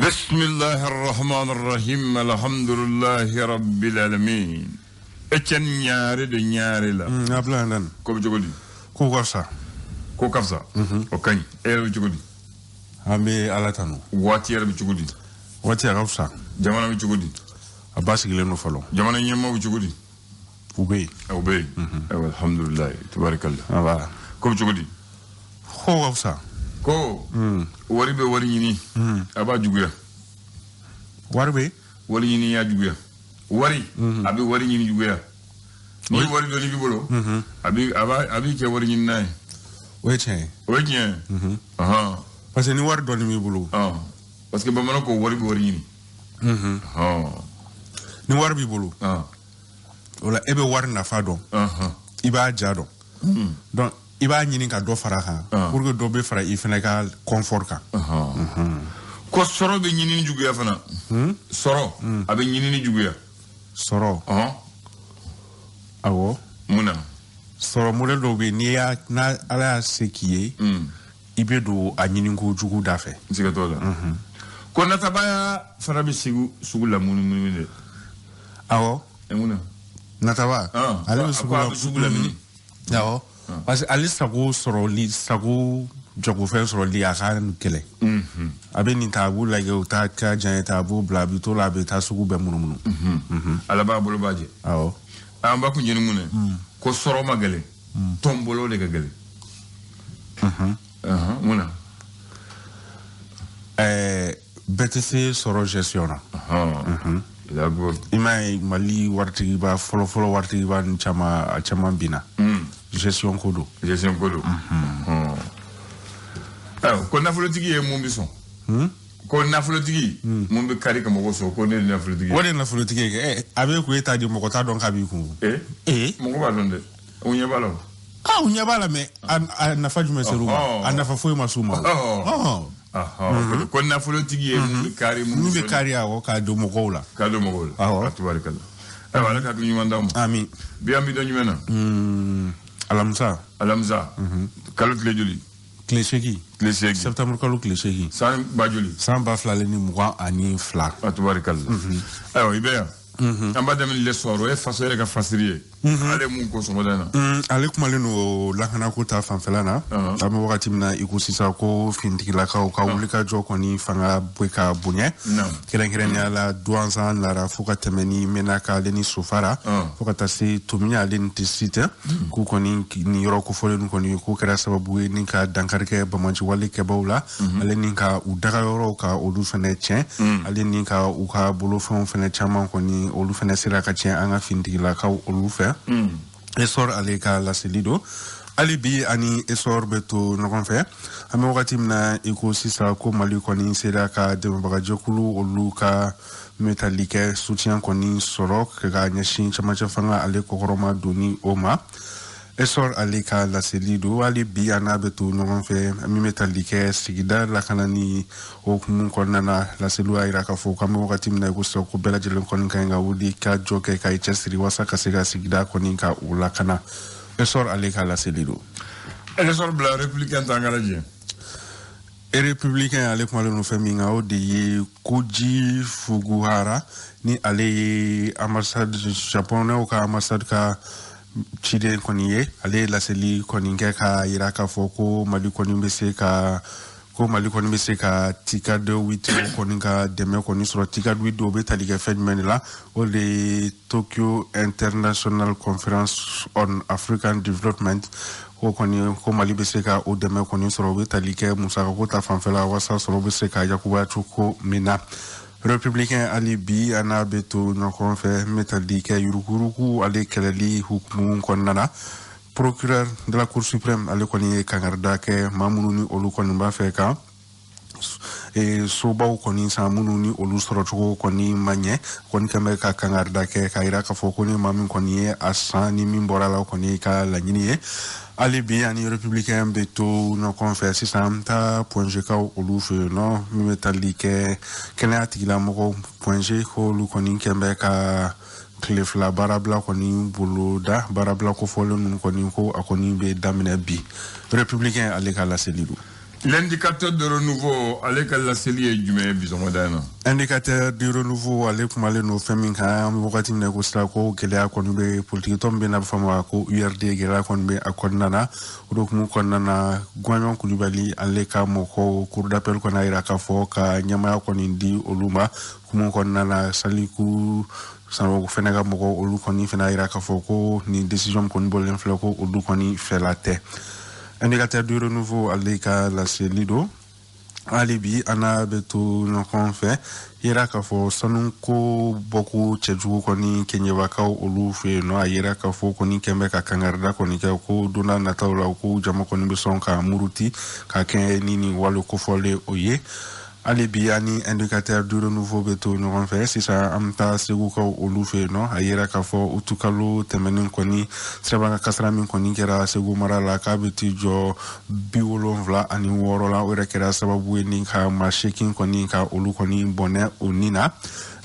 Bismillahi rahman rahim, alhamdulillahi rabbil alamin. Etienne Ɲare de Ɲare la. Ablaye Ndane. Ko bɛ cogo di? Ko ka fisa. Ko ka fisa. O ka ɲi. E yɛrɛ bɛ cogo di? An bɛ Ala tanu. Waati yɛrɛ bɛ cogo di? Waati a ka fisa. Jamana bɛ cogo di? A basigilen don fɔlɔ. Jamana ɲɛmaaw bɛ cogo di? U bɛ yen. U bɛ yen. Ayiwa, alhamdulilayi, tabarikalla. Aba. Ko bɛ cogo di? Ko ka fisa. Ko wari bɛ wari ɲini, a b'a juguya. Wari bɛ? Wari ɲini y'a juguya. Wari a bɛ wari ɲini juguya. Ni wari dɔɔni b'i bolo, a b'i kɛ wari ɲinina ye. O ye tiɲɛ ye. O ye tiɲɛ ye. Parce que ni wari dɔɔni b'i bolo. Parce que bamananw ko wari bɛ wari ɲini. Ni wari b'i bolo, o la e bɛ wari nafa dɔn. I b'a ja dɔn. Donc i b'a ɲini ka dɔ fara a kan pour que dɔ bɛ fara i fana ka confort kan. Ko sɔrɔ bɛ ɲinini juguya fana. Sɔrɔ a bɛ ɲinini juguya. Sɔrɔ. Awɔ. Mun na? Sɔrɔ modèle dɔw bɛ yen, n'i y'a n'a Ala y'a se k'i ye, i bɛ don a ɲiniko jugu da fɛ. Siga t'o la. Ko natabaya fana bɛ segu sugu la munumunu dɛ. Awɔ. Mun na? Nataba. Ale bɛ sugu la. A bɛ sugu la mini. Awɔ. Parce que ale sago sɔrɔli, sago jagofɛn sɔrɔli a ka gɛlɛn. A bɛ nin ta, a b'u lajɛ, u ta ka jan ye ta, a b'u bila, a bɛ t'o la, a bɛ taa sugu bɛɛ munumunu. Ala b'a bolo b'a jɛ. Awɔ. An b'a kun jɛni mun ye? Ko sɔrɔ ma gɛlɛn, tɔnbolo de ka gɛlɛn. Mun na? Bɛɛ tɛ se sɔrɔ gestion na. D'accord. I m'a ye Mali waritigiba fɔlɔ-fɔlɔ waritigiba ni caman a caman binna. Gestion ko don. Gestion ko don. Ayiwa, ko nafolotigi ye mun bɛ sɔn? Ko nafolotigi mun bɛ kari ka mɔgɔ sɔn, ko ne de nafolotigi ye. O de ye nafolotigi ye kɛ. A bɛ kun e ta di, mɔgɔ t'a dɔn k'a b'i kun. Mɔgɔ b'a dɔn dɛ. U ɲɛ b'a la o. U ɲɛ b'a la, mais a nafa jumɛn ser'u ma? A nafa foyi ma s'u ma. Ko nafolotigi ye mun bɛ kari, mun bɛ kari, awɔ, k'a don mɔgɔw la. K'a don mɔgɔw la. Awɔ. Tabarikalla. Ayiwa, Ala ka hakili ɲuman d'aw ma. Amin. Bi an bɛ don jumɛn na? Alamisa. Alamisa. Kalo tile joli? Tile 8. Tile 8. Septembre kalo tile 8. San ba joli? San 2022. Tabarikalla. Ayiwa, i bɛ yan. An b'a daminɛ l'Essor, o ye faso yɛrɛ ka fasiri ye. Ale mun ko sɔgɔmada in na? Ale kumalen don lakanako ta fanfɛla na. An bɛ wagati min na i ko sisan ko finitigilakaw ka wulikajɔ kɔni fanga bɛ ka bonya. Kɛrɛnkɛrɛnnenya la Duwanzan Nara fo ka tɛmɛ ni Menaka ale ni Sofara fo ka taa se Tominian ale ni Tessit, k'u kɔni nin yɔrɔ kofɔlen kɔni k'o kɛra sababu ye ni ka dankari kɛ banbaanciwale kɛbaw la, ale ni ka u dagayɔrɔw ka olu fɛnɛ tiɲɛ, ale ni ka u ka bolofɛnw fɛnɛ caman kɔni olu fɛnɛ sera ka tiɲɛ an ka finitigilakaw olu fɛ. Essor ale ka laseli don. Hali bi ani Essor bɛ to ɲɔgɔn fɛ. An bɛ wagati min na i ko sisan ko Mali kɔni sera ka dɛmɛbagajɛkulu olu ka metali kɛ soutien kɔni sɔrɔ ka ɲɛsin cɛmancɛ fanga ale kɔkɔrɔma donni o ma. Essor ale ka laseli don. Hali bi an n'a bɛ to ɲɔgɔn fɛ min bɛ tali kɛ sigida lakanani hokumu kɔnɔna na, laseliw y'a jira k'a fɔ k'an bɛ wagati min na i ko sisan ko bɛɛ lajɛlen kɔni ka ɲi ka wuli ka jɔ kɛ ka i cɛsiri walasa ka se ka sigida kɔni ka o lakana. Essor ale ka laseli don. Essor bila républicain t'an ka lajɛ. Républicain ale kumalen don fɛn min kan, o de ye Koji Fukuhara ni ale ye ambassade japonais ka ambassade ka ciden kɔni ye. Ale ye laseli kɔni kɛ k'a yira k'a fɔ ko Mali kɔni bɛ se ka ko Mali kɔni bɛ se ka TICAD 8 kɔni ka dɛmɛ kɔni sɔrɔ. TICAD 8 o bɛ tali kɛ fɛn jumɛn de la? O de ye Tokyo International Conference on African Development. Ko kɔni ko Mali bɛ se ka o dɛmɛ kɔni sɔrɔ, o bɛ tali kɛ musakako ta fanfɛla walasa sɔrɔ bɛ se ka yakubaya cogo min na. Républicain hali bi an n'a bɛ to ɲɔgɔn fɛ n bɛ tali kɛ yuruguyurugu ale kɛlɛli hukumu kɔnɔna na. Procureur de la Cour suprême ale kɔni ye kangarida kɛ maa minnu ni olu kɔni b'a fɛ ka sobaw kɔni san minnu ni olu sɔrɔcogo kɔni ma ɲɛ, kɔni kɛn bɛ ka kangarida kɛ k'a yira k'a fɔ ko ni maa min kɔni ye a san ni min bɔra la kɔni ka laɲini ye. Hali bi ani républicain bɛ to ɲɔgɔn fɛ sisan, an bɛ taa Point G kaw olu fɛ yen nɔ min bɛ tali kɛ kɛnɛya tigilamɔgɔw Point G k'olu kɔni kɛn bɛ ka tile 2 baarabila kɔni boloda, baarabila kofɔlen ninnu kɔni ko a kɔni bɛ daminɛ bi. Républicain ale ka laseli don. L'indicateur de renouveau ale ka laseli ye jumɛn ye bi sɔgɔmada in na? Indicateur du renouveau ale kumalen don fɛn min kan, an bɛ wagati min na ko sira ko gɛlɛya kɔni bɛ politiki tɔn min bɛ n'a bɛ fɔ a ma ko URD, gɛlɛya kɔni bɛ a kɔnɔna na. O de hukumu kɔnɔna na, Gwaɲɔn Kulibali ale ka mɔgɔw cour d'appel kɔni y'a jira k'a fɔ ka ɲɛmaaya kɔni di olu ma. Hukumu kɔnɔna na, Saliku Sanogo fɛnɛ ka mɔgɔw olu kɔni fɛnɛ y'a jira k'a fɔ ko nin décision kɔni bɔlen filɛ, ko olu kɔni fɛla tɛ. Indicateur du renouveau ale ka laseli don. Hali bi an n'a bɛ to ɲɔgɔn fɛ, yira k'a fɔ sanuko bɔko cɛjugu kɔni Keɲebakaw olu fɛ yen nɔ, a yira k'a fɔ kɔni kɛn bɛ ka kangarida kɔni kɛ ko don n'a nataw la ko jama kɔni bɛ sɔn ka muruti ka kɛ ni nin wale kofɔlen o ye. Hali bi an ni indicateur du renouveau bɛ to ɲɔgɔn fɛ. Sisan an bɛ taa Segukaw olu fɛ yen nɔ. A yira k'a fɔ utukalo tɛmɛnen kɔni, sirabakan kasara min kɔni kɛra Segu mara la, k'a bɛ t'i jɔ 76 la. O yɛrɛ kɛra sababu ye ni ka maa 8 kɔni ka olu kɔni bɔnɛ o ni na.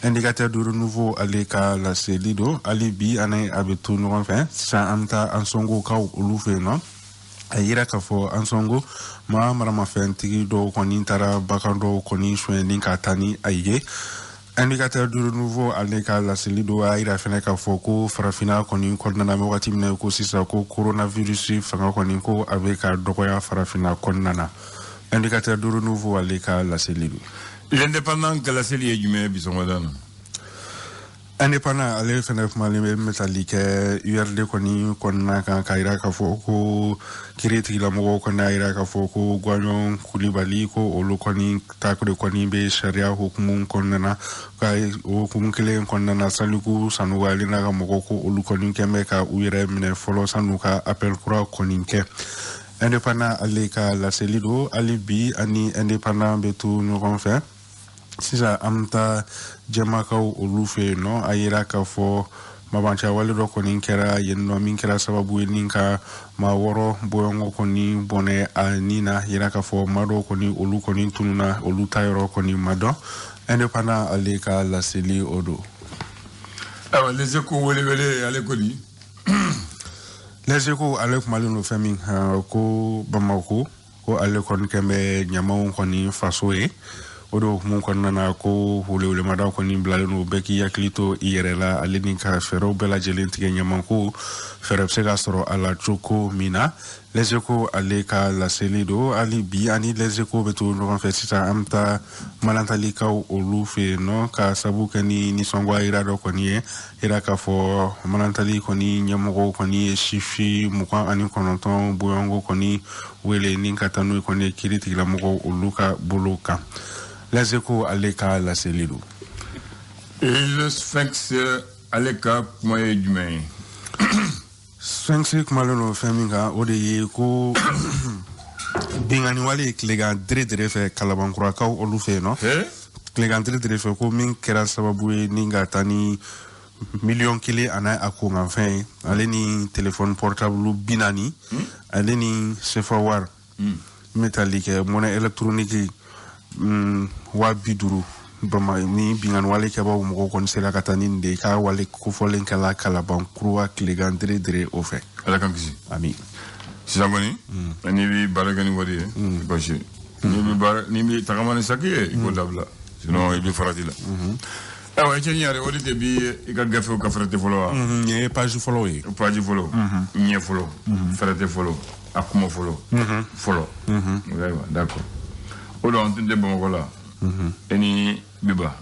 Indicateur du renouveau ale ka laseli don. Hali bi an ni a bɛ to ɲɔgɔn fɛ. Sisan an bɛ taa Ansɔngokaw olu fɛ yen nɔ. A yira k'a fɔ Ansɔngo maa maramafɛntigi dɔw kɔni taara bagan dɔw kɔni sonyɛni ka taa ni a ye. Indicateur du renouveau ale ka laseli don. A yira fɛnɛ k'a fɔ ko farafinna kɔni kɔnɔna na, wagati min na ko sisan ko coronavirus fanga kɔni ko a bɛ ka dɔgɔya farafinna kɔnɔna na. Indicateur du renouveau ale ka laseli don. L'indépendant ka laseli ye jumɛn ye bi sɔgɔmada in na? Indépendant ale fɛnɛ kumalen bɛ misali kɛ URD kɔni kɔnɔna kan, k'a yira k'a fɔ ko kiiri tigilamɔgɔw kɔni y'a yira k'a fɔ ko Gwaɲɔn Kulibali ko olu kɔni ta de kɔni bɛ sariya hukumu kɔnɔna na. Ka o hukumu kelen kɔnɔna na, Saliku Sanogo ale n'a ka mɔgɔw ko olu kɔni kɛn bɛ ka u yɛrɛ minɛ fɔlɔ san'u ka appel kura kɔni kɛ. Indépendant ale ka laseli don. Hali bi ani indépendant bɛ to ɲɔgɔn fɛ. Sisan an bɛ taa Jɛmakaw olu fɛ yen nɔ. A yira k'a fɔ mabancɛ wale dɔ kɔni kɛra yen nɔ min kɛra sababu ye ni ka maa 6 bɔɲɔgɔn kɔni bɔnɛ a ni na. Yira k'a fɔ maa dɔw kɔni olu kɔni tununna, olu ta yɔrɔ kɔni ma dɔn. Indépendant ale ka laseli o don. Ayiwa, Les Échos welewele ale ko di? Les Échos ale kumalen don fɛn min kan, ko Bamako ko ale kɔni kɛn bɛ ɲamaw kɔni faso ye. O de hukumu kɔnɔna na, ko welewelemada kɔni bilalen don bɛɛ k'i hakili to i yɛrɛ la, ale ni ka fɛɛrɛw bɛɛ lajɛlen tigɛ ɲamanko fɛɛrɛ bɛ se ka sɔrɔ a la cogo min na. Les Échos ale ka laseli don. Hali bi ani Les Échos bɛ to ɲɔgɔn fɛ. Sisan an bɛ taa Malantalikaw olu fɛ yen nɔ, ka sabu kɛ ni nisɔngoya yira dɔ kɔni ye, yira k'a fɔ Malantali kɔni ɲɛmɔgɔw kɔni ye sifi 29 bɔɲɔgɔnko kɔni wele ni ka taa n'o ye kɔni ye kiiri tigilamɔgɔw olu ka bolo kan. Les Échos ale ka laseli don. Le Sphinx ale ka kuma ye jumɛn ye? Sphinx kumalen don fɛn min kan, o de ye ko binkanni wale tilegan dere fɛ Kalabankurakaw olu fɛ yen nɔ. Tilegan dere fɛ ko min kɛra sababu ye ni ka taa ni 1 000 000 a n'a a kunkanfɛn ye, ale ni téléphone portable 40, ale ni CFA wari min bɛ tali kɛ monnaie électronique 50 000. Bama ni binkanni wale kɛbaaw mɔgɔw kɔni sera ka taa ni nin de ye k'a wale kofɔlen kɛla Kalabankura tilegan dere o fɛ. Ala k'an kisi. Ami. Sisan kɔni, n'i bɛ baara kɛ ni wari ye, baasi ye. N'i bɛ tagama ni saki ye, i k'o dabila, sinon i bɛ farati la. Ayiwa, Etienne Yare, o de tɛ bi i ka gafew ka fɛrɛtɛ fɔlɔ wa? Nin ye page fɔlɔ ye. Page fɔlɔ, ɲɛ fɔlɔ, fɛrɛtɛ fɔlɔ, a kuma fɔlɔ, fɔlɔ. Ayiwa, d'accord. O don an tun tɛ Bamakɔ la. E ni Biba.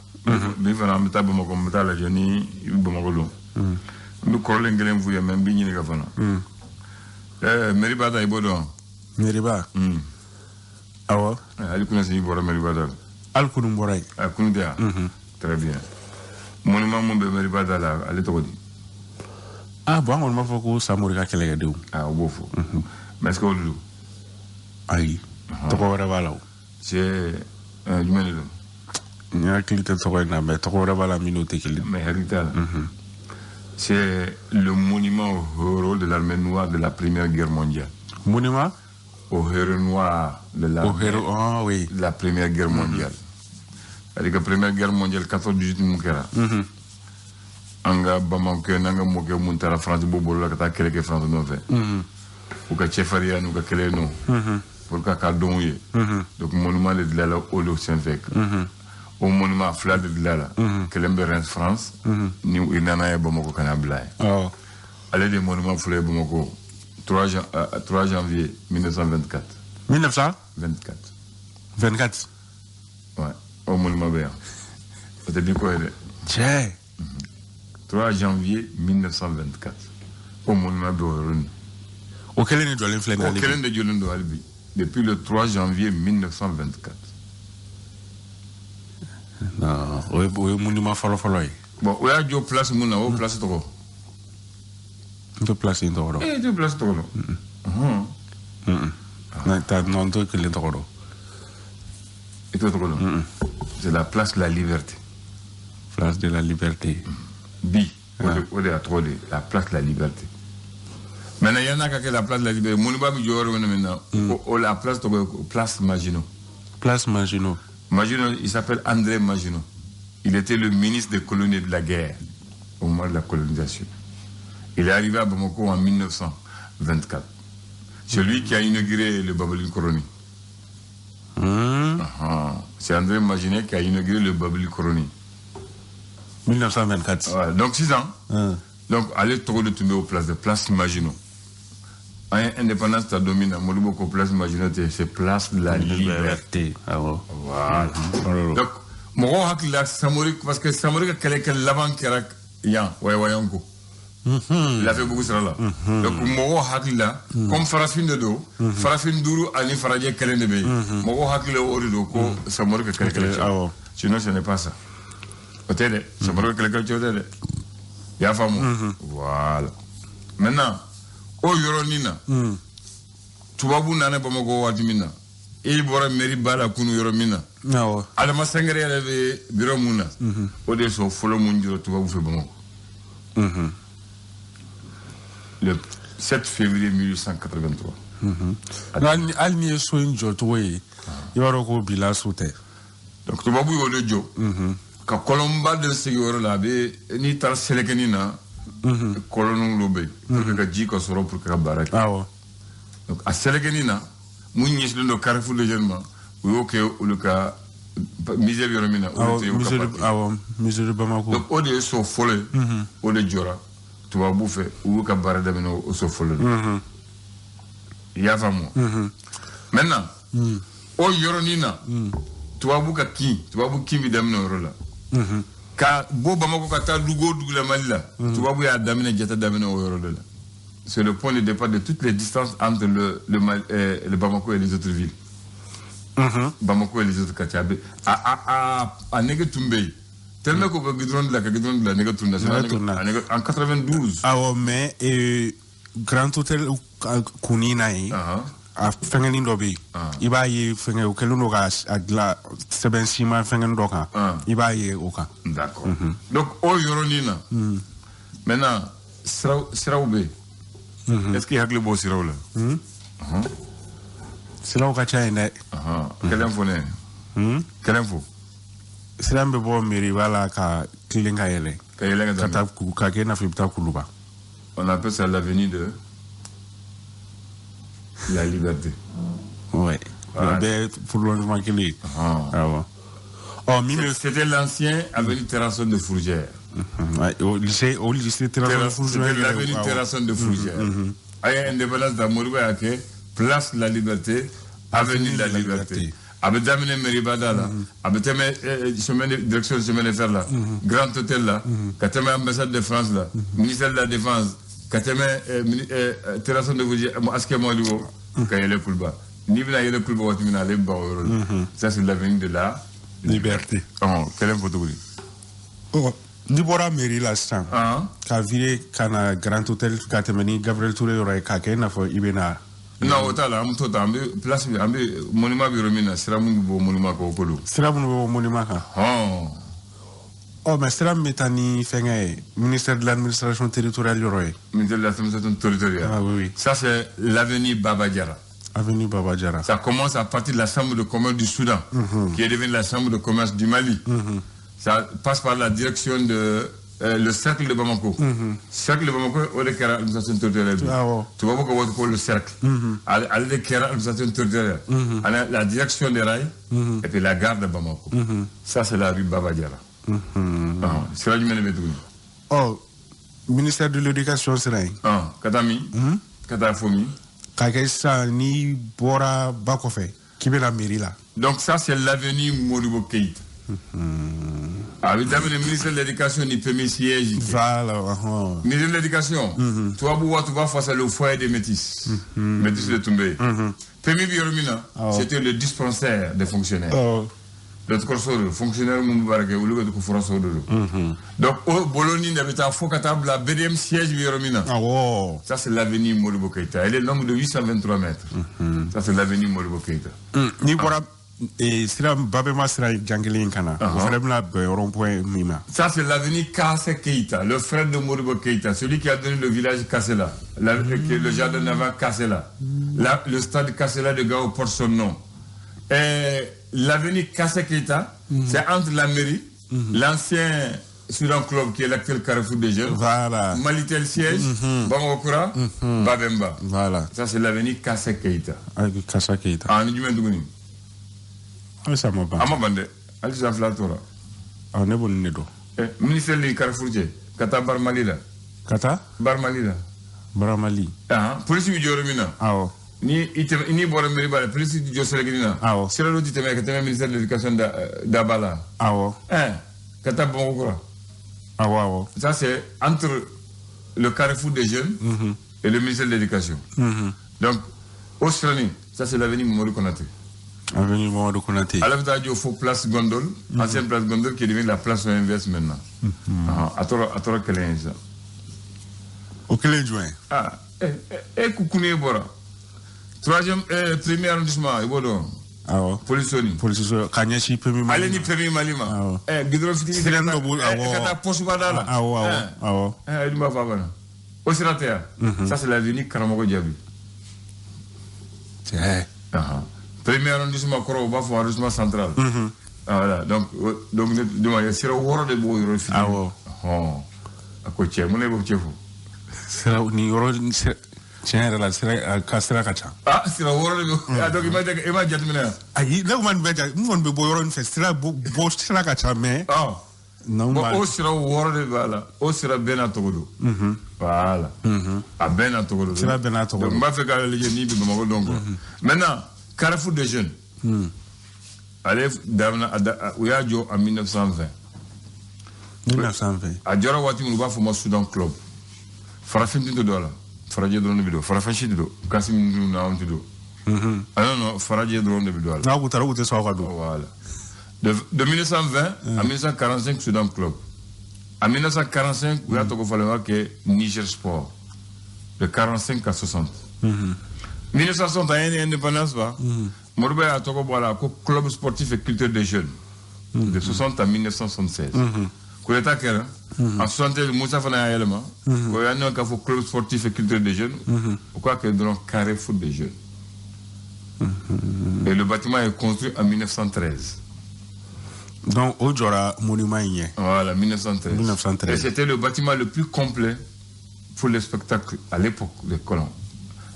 Bi fana an bɛ taa Bamakɔ, n bɛ taa lajɛ ni i bɛ Bamakɔ don. N bɛ kɔrɔlen kelen f'u ye, mais n b'i ɲininka fana. Meriba ta i b'o dɔn? Meriba? Awɔ. Hali kunun i bɔra Meriba da la. Hali kunun bɔra yen. A kunun tɛ yan? Très bien. Monument mun bɛ Meriba da la, ale tɔgɔ di? Ah bon, an kɔni b'a fɔ ko Samori ka kɛlɛkɛdenw. Ah, o b'o fɔ. Mais est-ce que o de don? Ayi, tɔgɔ wɛrɛ b'a la o. C'est jumɛn de don? N hakili tɛ tɔgɔ in na, mais tɔgɔ wɛrɛ b'a la min n'o tɛ kelen. Mais hakili t'a la. C'est le monument aux héros de l'armée noire de la Première Guerre mondiale. Monument? Aux héros noirs de l'armée ah, oui. de la Première Guerre mondiale. C'est-à-dire que la Première Guerre mondiale, 14-18 mun kɛra. An ka bamankɛ n'an ka mɔkɛ mun taara France b'o bolo la ka taa kɛlɛ kɛ France nɔfɛ. U ka cɛfarinya n'u ka kɛlɛ nɔ. Pour k'a dɔn u ye. Donc monument de dilanna o de senfɛ. O monument fila de dilanna. Kelen bɛ Reims France. Ni u nana ye Bamakɔ ka na bila yen. Ale de monument fɔlɔ ye Bamakɔ 3 janvier 1924. 1924. 24. Ouais, o monument bɛ yan. O tɛ bi ko ye dɛ. Cɛ. 3 janvier 1924. O monument bɛ o yɔrɔnin. O kelen de jɔlen filɛ nin ye hali bi. O kelen de jɔlen don hali bi. Depuis le 3 janvier 1924. Non, o ye monument fɔlɔ-fɔlɔ ye. Bon, o y'a jɔ place mun na, o place tɔgɔ. N tɛ place in tɔgɔ dɔn. E tɛ place tɔgɔ dɔn. Non, n t'o kelen tɔgɔ dɔn. I t'o tɔgɔ dɔn. C'est la place de la liberté. Place de la liberté. Bi, o de y'a tɔgɔ de ye, la place de la liberté. Maintenant, il y en a qui la place de la liberté. Monument bɛ jɔ yɔrɔ min na, o la place tɔgɔ ye place Maginot. Place Maginot. Maginot, il s'appelle André Maginot. Il était le ministre des colonies de la guerre au moment de la colonisation. Il est arrivé à Bamako en 1924. C'est lui qui a inauguré le Babili Koroni. C'est André Maginot qui a inauguré le Babili Koroni. 1924. Ouais, donc 6 ans. Donc, aller trop de tomber aux places de place Maginot. Indépendance, ça domine. Modibo ko place Maginot, c'est place de la liberté. Ah bon. Voilà. Donc, mɔgɔw hakili la Samori, parce que Samori ka kɛlɛ kɛ laban kɛra yan, Wayanko. Lafiyabugu sira la. Donc mɔgɔw hakili la, comme farafin de don, farafin duuru ani farajɛ kelen de bɛ yen. Mɔgɔw hakili la o de don ko Samori ka kɛlɛ kɛlɛ cɛ. Sinon ce n'est pas ça. O tɛ dɛ, Samori ka kɛlɛ kɛlɛ cɛ o tɛ dɛ. I y'a faamu? Voilà. Maintenant, o yɔrɔnin na, tubabu nana Bamakɔ waati min na, i bɔra mairie ba la kunu yɔrɔ min na, Adama Sangare yɛrɛ bɛ bureau mun na, o de so fɔlɔ mun jɔra tubabu fɛ Bamakɔ. Le 7 février 1883. Hali n'i ye so in jɔcogo ye, i b'a dɔn ko bila so tɛ. Donc tubabu y'o de jɔ. Ka kɔlɔnba dɔ sigi yɔrɔ la, a bɛ n'i taara Selekɛnin na, kɔlɔnw dɔ bɛ yen pour que ka ji ka sɔrɔ pour que ka baara kɛ. Donc a Selekɛnin na, mun ɲɛsinnen don Carrefour de Jeunes ma, u y'o kɛ olu ka musée bɛ yɔrɔ min na, olu tɛ y'o ka parti. Awɔ, musée de Bamako. Donc o de ye so fɔlɔ ye, o de jɔra tubabu fɛ, u y'u ka baara daminɛ o so fɔlɔ la. I y'a faamu? Maintenant, o yɔrɔnin na, tubabu ka kin, tubabu kin bɛ daminɛ o yɔrɔ la. Ka bɔ Bamako ka taa dugu o dugu la Mali la, tubabu y'a daminɛ jate daminɛ o yɔrɔ de la. C'est le point de départ de toutes les distances entre le Bamako et les autres villes. Bamako et les autres quartiers. A nege tun bɛ yen. Tellement qu'au goudron de la, goudron de la nege tun na. En 92. Ah ouais, mais Grand Hôtel kunni na yen, a fɛngɛnin dɔ bɛ yen. I b'a ye fɛngɛ o kɛlen don ka a dilan sɛbɛn siman fɛngɛnin dɔ kan. I b'a ye o kan. D'accord. Donc o yɔrɔnin na. Maintenant siraw bɛ yen. Est-ce que hakili b'o siraw la? Siraw ka ca yen dɛ. Kelen fɔ ne ye. Kelen fɔ. Sira min bɛ bɔ Meriba la ka tilen ka yɛlɛ. Ka yɛlɛ ka taa ka kɛ i n'a fɔ i bɛ taa Kuluba. On appelle ça l'avenue de la liberté. Ouais. Bɛɛ prolongement kelen ye. Awɔ. Ɔ min bɛ. C'était l'ancien avenue Terrasson de Fougères. Au lycée Terrasson de Fougères. C'était l'avenue Terrasson de Fougères. A ye indépendance ta Modibo y'a kɛ place de la liberté, avenue de la liberté. A bɛ daminɛ Meriba da la, a bɛ tɛmɛ chemin de direction chemin de fer la, Grand Hôtel la, ka tɛmɛ ambassade de France la, ministère de la défense, ka tɛmɛ Terrasson de Fougères, Aske Modibo, ka yɛlɛ Kuluba. N'i bɛna yɛlɛ Kuluba waati min na, ale bɛ ban o yɔrɔ la. Ça c'est l'avenue de la liberté. Kelen fɔ cogo di? N'i bɔra mairie la sisan, ka virer ka na Grand Hôtel ka tɛmɛ ni Gabriel Touré yɔrɔ ye k'a kɛ i n'a fɔ i bɛ na. Non, o t'a la, an bɛ t'o ta, an bɛ place an bɛ monument bɛ yɔrɔ min na, sira min bɛ bɔ monument kan o ko don. Sira minnu bɛ bɔ monument kan. Ɔ mais sira min bɛ taa ni fɛngɛ ye, ministère de l'administration territoriale yɔrɔ ye. Ministère de l'administration territoriale. Ah oui oui. Ça c'est l'avenue Baba Diarra. Avenue Baba Diarra. Ça commence à partir de la chambre de commerce du Soudan, qui est devenue la chambre de commerce du Mali. Ça passe par la direction de le cercle de Bamako. Cercle de Bamako, o de kɛra administration territoriale bi. Tubabu ka waati ko le cercle. Ale de kɛra administration territoriale. Ani la direction des rails et puis la gare de Bamako. Ça, c'est la rue Baba Diarra. Sira jumɛn de bɛ tuguni? Ɔ, ministère de l'Éducation sira yen. Ka taa min? Ka taa fo min? K'a kɛ sisan, n'i bɔra ba kɔfɛ k'i bɛna mairie la. Donc ça, c'est l'avenue Modibo Keïta. A bɛ daminɛ ministère de l'Éducation ni premier siège. Voilà. Ministère de l'Éducation. Tubabu waati, u b'a fɔ ça le foyer des métis. Métis de tun bɛ yen. Premier bi yɔrɔ min na, c'était le dispensaire des fonctionnaires. Dɔgɔtɔrɔso de fonctionnaire mun bɛ baara kɛ, olu bɛ ko furaso de don. Donc o boloni de bɛ taa fo ka taa bila BDM siège bɛ yɔrɔ min na. Ça, c'est l'avenue Modibo Keïta. Elle est longue de 823 mètres. Ça, c'est l'avenue Modibo Keïta. N'i bɔra sira Babema, sira jan kelen in ka na, o fana bɛna bɛn rond point min ma. Ça, c'est l'avenue Kassé Keïta, le frère de Modibo Keïta, celui qui a donné le village Kassela, le jardin naval Kassela. Le stade Kassela de Gao porte son nom. Et l'avenue Kassé Keïta, c'est entre la mairie, l'ancien Soudan Club qui est l'actuel Carrefour des Jeunes, Malitel siège, Bamako-Kura, Babemba. Ça, c'est l'avenue Kassé Keïta. Kassé Keïta. Ah, ni jumɛn tuguni? Halisa ma ban. A ma ban dɛ, halisa fila tora. Awɔ, ne b'o nin de dɔn. Ministère ni Carrefour cɛ, ka taa Bar Mali la. Ka taa? Bar Mali la. Bar Mali. Polisi bɛ jɔ yɔrɔ min na. Ni i tɛmɛ, n'i bɔra mairie ba la, polisi ti jɔ sɛlɛkini na. Sira dɔ ti tɛmɛ ka tɛmɛ ministère de l'Éducation daba la. Ka taa Bamakɔ Kura. Awɔ awɔ. Ça, c'est entre le Carrefour des Jeunes et le ministère de l'Éducation. Donc o siranin, ça, c'est l'avenue Mamadou Konaté. Avenue Mamadou Konaté. Ale bɛ taa jɔ fo place Gondol, ancienne place Gondol qui est devenue la place OMVS maintenant. A tora kelen ye sisan. O kelen ye jumɛn ye? Ah, e kukuni bɔra troisième, premier arrondissement, i b'o dɔn? Awɔ. Polisi. Polisi ka ɲɛsin premier Mali. Ale ni premier Mali ma. Goudron fitinin. Sira dɔ b'o awɔ. Ka taa poste ba da la. Awɔ awɔ awɔ. I dun b'a fɔ a banna. O sira tɛ yan. Ça, c'est l'avenue Karamɔgɔ Jaabi. Cɛ. Premier arrondissement kɔrɔ, u b'a fɔ arrondissement central. Ah, voilà, donc ne dama sira wɔɔrɔ de b'o yɔrɔ fitinin. Awɔ. A ko cɛ, mun de b'o cɛ fɔ? Sira nin yɔrɔ sira, tiɲɛ yɛrɛ la, sira ka sira ka ca. Ah, sira wɔɔrɔ de bɛ. Ah, donc i ma jateminɛ yan? Ayi, ne kuma nin bɛɛ jate, n kɔni bɛ bɔ yɔrɔ in fɛ, sira bɔ sira ka ca, mais. Bon, o sira wɔɔrɔ de b'a la, o sira bɛɛ n'a tɔgɔ don. Voilà, a bɛɛ n'a tɔgɔ don. Sira bɛɛ n'a tɔgɔ don. Donc n b'a fɛ k'a lajɛ n'i bɛ Bamakɔ dɔn quoi. Maintenant, Carrefour des Jeunes. Ale daminɛ, u y'a jɔ en 1920. 1920. A jɔra waati min, u b'a fɔ ma Soudan Club. Farafin tɛ don a la, farajɛ dɔrɔn de bɛ don, farafin si tɛ don, Kassim ninnu na, anw tɛ don. Ah non non, farajɛ dɔrɔn de bɛ don a la. N'a kun taara, u tɛ sɔn aw ka don. Voilà. De 1920 à 1945, Soudan Club. En 1945, u y'a tɔgɔ falen, u y'a kɛ Niger Sport. De 45 à 60. 1960, an ye indépendance ba. Modibo y'a tɔgɔ bɔ a la ko Club sportif et culturel des jeunes. De 60 à 1976. Coup d'état kɛra. En 76, Moussa fana y'a yɛlɛma. O y'a nɔ k'a fɔ Club sportif et culturel des jeunes. O k'a kɛ dɔrɔn Carrefour des jeunes. Et le bâtiment est construit en 1913. Donc o jɔra monument in ɲɛ. Voilà, 1913. 1913. Et c'était le bâtiment le plus complet pour les spectacles à l'époque des colons.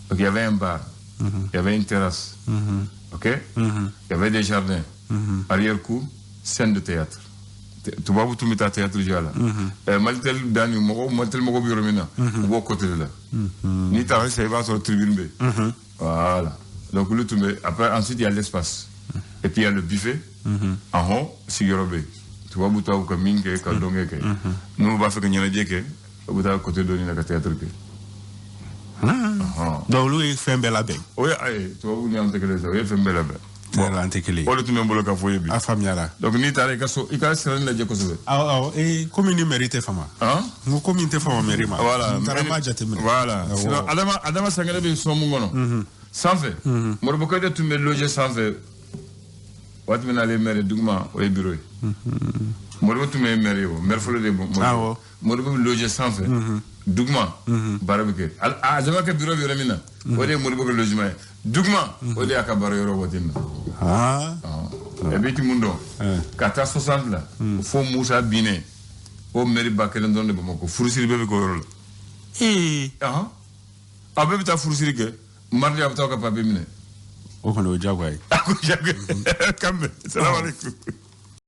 Donc il y avait un bar, il y avait une terrasse, ok. Il y avait des jardins, arrière-cour, scène de théâtre. Tubabu tun bɛ taa théâtre jouer a la. Malitel dani mɔgɔw, Malitel mɔgɔw bɛ yɔrɔ min na, u b'o côté de la. N'i taara sisan, i b'a sɔrɔ tribune bɛ yen. Voilà. Donc olu tun bɛ, après ensuite il y a l'espace. Et puis il y a le buffet. Ahɔn, sigiyɔrɔ bɛ yen. Tubabu taw ka min kɛ, ka dɔnkɛ kɛ. N'u b'a fɛ ka ɲɛnajɛ kɛ, u bɛ taa côté dɔ ɲini ka théâtre kɛ. Donc olu ye fɛn bɛɛ labɛn. O ye ayi, tubabu ni anw tɛ kelen ye sa, o ye fɛn bɛɛ labɛn. Tiɲɛ la, an tɛ kelen ye. O de tun bɛ n bolo ka fɔ ye bi. A faamuyara. Donc n'i taara i ka so, i ka siranin lajɛ kosɛbɛ. Awɔ awɔ, komi ni mairie tɛ fama. Han? N ko komi n tɛ fama mairie ma. Voilà. N taara n b'a jateminɛ. Voilà. Sinon Adama Sangare bɛ so mun kɔnɔ? Sanfɛ. Modibo Keyita tun bɛ loger sanfɛ. Waati min n'ale ye maire ye, duguma o ye bureau ye. Modibo tun bɛ maire ye, o maire fɔlɔ de ye Modibo. Modibo bɛ loger sanfɛ. Duguma baara bɛ kɛ. A jama kɛ bureau bɛ yɔrɔ min na, o de ye Modibo ka logement ye. Duguma, o de y'a ka baara yɔrɔ waati min na. Et puis ti mun dɔn? Ka taa 60 la, fo Musa binnen. O mairie ba kelen dɔrɔn de Bamakɔ, furusiri bɛɛ bɛ kɛ o yɔrɔ la. Ee. Ahan, aw bɛɛ bɛ taa furusiri kɛ mardi, a bɛ taa aw ka papier minɛ. O kɔni, o ye diyagoya ye. A ko diyagoya. Kan bɛn, salamaleykum.